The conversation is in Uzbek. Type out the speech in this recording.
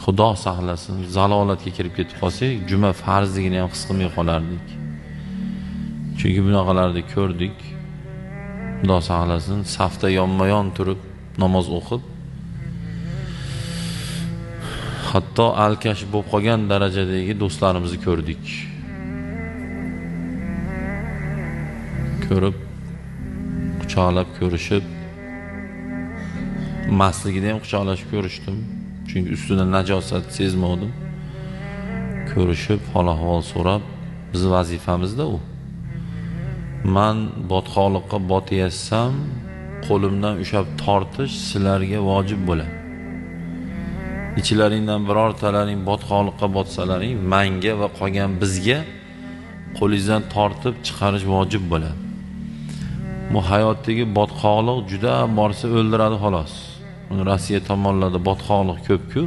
Xudo saqlasin, zalolatga kirib ketib qolsak, juma farzligini ham his qilmay qolardik. Chunki bunaqalarni ko'rdik. Xudo saqlasin, safda yonma-yon turib namoz o'qib, hatto alkash bo'lib qolgan darajadagi do'stlarimizni ko'rdik. Ko'rib, quchoqlab ko'rishib, masligida ham quchoqlashib ko'rishdim. Chunki ustida najosat sezmadim. Ko'rishib, hol-ahvol so'rab, bizning vazifamizda u. Man botqoqlikqa botayatsam, qo'limdan ushlab tortish sizlarga vojib bo'ladi. Ichilaringdan birortalaring botqoqlikqa botsalaring, manga va qolgan bizga qo'lingizdan tortib chiqarish vojib bo'ladi. Bu hayotdagi botqoqlik juda borsa o'ldiradi xolos. Uni Rossiya tomonlarda botqoqlik ko'p-ku.